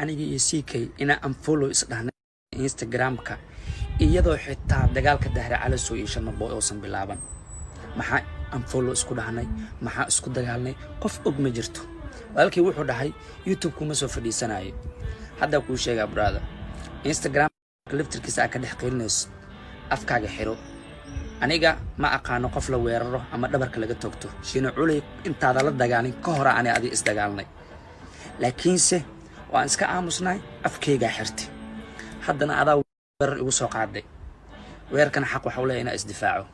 Aniga iyo CK inaa unfollow isdhahnay Instagramka, iyadoo xitaa dagaalka Dahre Calasow iyo Sharma Boy uusan bilaaban. Maxaa unfollow isku dhahnay? Maxaa isku dagaalnay? Qof og ma jirto. Walaalkii wuxuu dhahay YouTube kuma soo fadhiisanayo. Haddaa kuu sheegaa, brother, Instagram laftirkiisa aa ka dhex qiilinayso, afkaaga xiro. Aniga ma aqaano qof la weeraro ama dhabarka laga toogto. Shiino Culey intaada la dagaalin ka hora ani adi isdagaalnay, laakiinse waan iska aamusnay, afkaygaa xirtay. Haddana adaa weerar igu soo qaaday. Weerarkana xaq waxa u leeyahay inaa isdifaaco.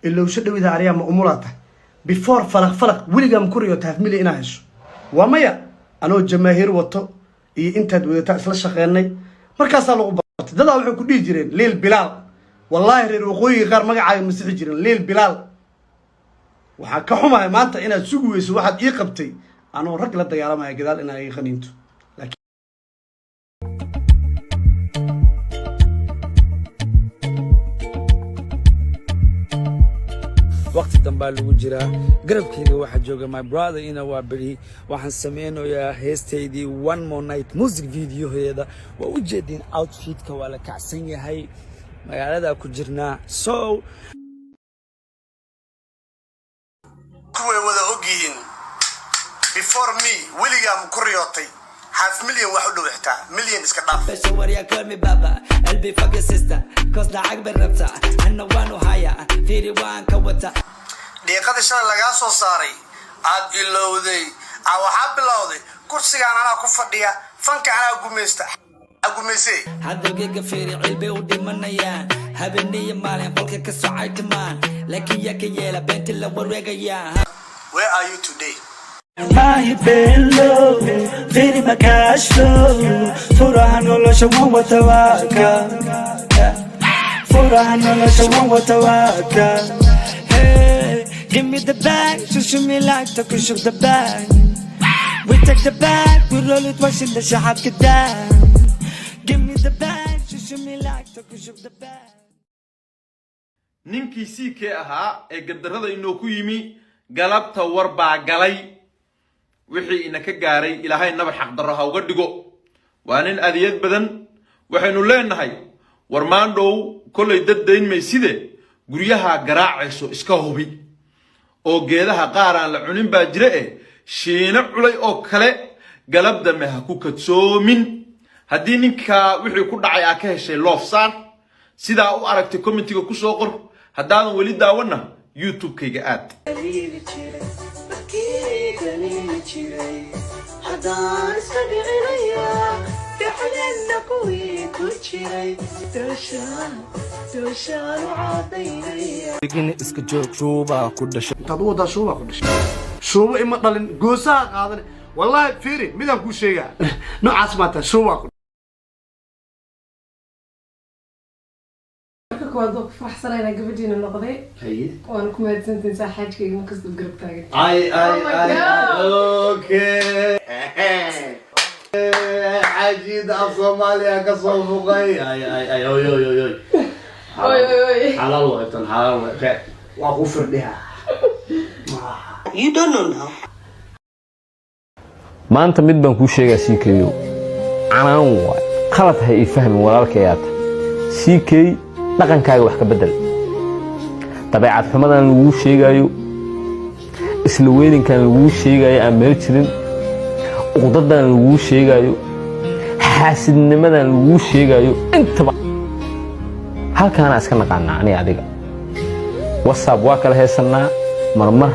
Ilowsho dhawida aryaa ma umulaata before falaq falaq weligaa ma ku riyoota half million inaa hesho? Waa maya. Anoo jamaahiir wato iyo intaad wadataa isla shaqeynay, markaasaa lagu bartay. Dadaa waxay ku dhihi jireen Liil Bilaal. Wallaahi, reer waqooyiga qaar magacaaga masixi jireen Liil Bilaal. Waxaan ka xumahay maanta inaad sugi weyso waxaad ii qabtay anoo rag la dagaalamaya gadaal inaa ii qaniinto. Laakiin Waqti dambaa lagu jiraa. Garabkayga waxaa jooga my brother ina waa beri. Waxaan sameynayaa heestaydii One More Night music videoheeda. Waa u jeediin, outfitka waa la kacsan yahay, magaaladaa ku jirnaa, so Kuway wada og yihiin. Before me, weligaa ma ku riyootay half million wax u dhow, xitaa million iska dhaaf? Besha warya, call me baba LB, fuck your sister, 'cause lacag bay rabtaa, anna waanu haya, fiiri waan ka wata. Dhiiqadii shalay lagaa soo saaray aad ilowday. A waxaa bilowday kursigaan anaa ku fadhiya, fanka anaa gumaysta, gumaysee. Hadalkayga fiiri, cilbay u dhimanayaan, habeeniyo maalin qolka ka socay timaan, laakiin yaa ka yeela beenti la wareegayaa? Where are you today? Maahi beelo, fiiri ma cash flow, furaha nolosha waan wata waaka, furaha nolosha waan wata waaka. Hey, give me the bag, shushu me like to kushub the bag. We take the bag, we roll it, washing the shahat down. Give me the bag, shushu me like to kushub the bag. Ninkii CK ahaa ee gadarrada inoo ku yimi galabta war baa galay. Wixii ina ka gaaray Ilaahay nabar xaqdarro ha uga dhigo. Waa nin adiyad badan. Waxaynu leenahay, war maandhow kollay dad dayn mayside, guryaha garaacayso iska hubi, oo geedaha qaar aan la cunin baa jira. Eh, Shiino Culay oo kale galab dambe ha ku kadsoomin. Haddii ninkaa wixii ku dhacay aa ka heshay, love saar. Sidaa u aragtay commentiga ku soo qor. Haddaadan weli daawanna, YouTube-kayga aad. Haddaan iska dhicinaya dhexdeenna kuwii ku jiray, dooshaan dooshaan u cadaynaya. Iska joog, shuubaa ku dhashay. Intaad u wadaa shuubaa ku dhashay, shuubo ima dhalin, goosaha qaadan. Wallaahi, fiiri, midaan kuu sheegaa, noocaas maata shuubaa ku Marka koowaad waa ku faraxsanaa inaan gabadhiina noqday. Haye. Waana ku mahadsantihin saaxiibkayga markasta garab taagan. Ay ay. Oh my ay. God. Okay, xaajida af Soomaaliya ka soo fuqay. Ay ay ay, oy oy oy oy. Oy oy oy. Xalaal waay tan, xalaal waay, waa ku firdhiha. You don't know now. Maanta mid baan kuu sheegaa, CK-yo, canaan waay. Qalad ha ii fahmin, walaalkayaata. CK, dhaqankaaga wax ka bedel. Dabeecad xumadan laguu sheegaayo, isla weyninkan laguu sheegaayo aan meel jirin, uqdadan laguu sheegaayo, xaasidnimadan laguu sheegaayo, intaba halkaanaa iska naqaanaa. Aniga adiga WhatsApp waa kala heysannaa, marmar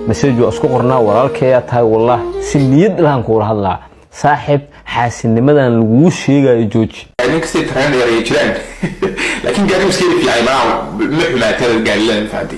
message waa isku qornaa. Walaalkeeyaa tahay, wallaah, si niyad lahan kuula hadlaa. Saaxiib, xaasidnimadan laguu sheegayo jooji. Ninkastay tareen dheer ay jiraan, laakiin gaari iska fiican, malaha ma xumaatada gaarilan, fahanti?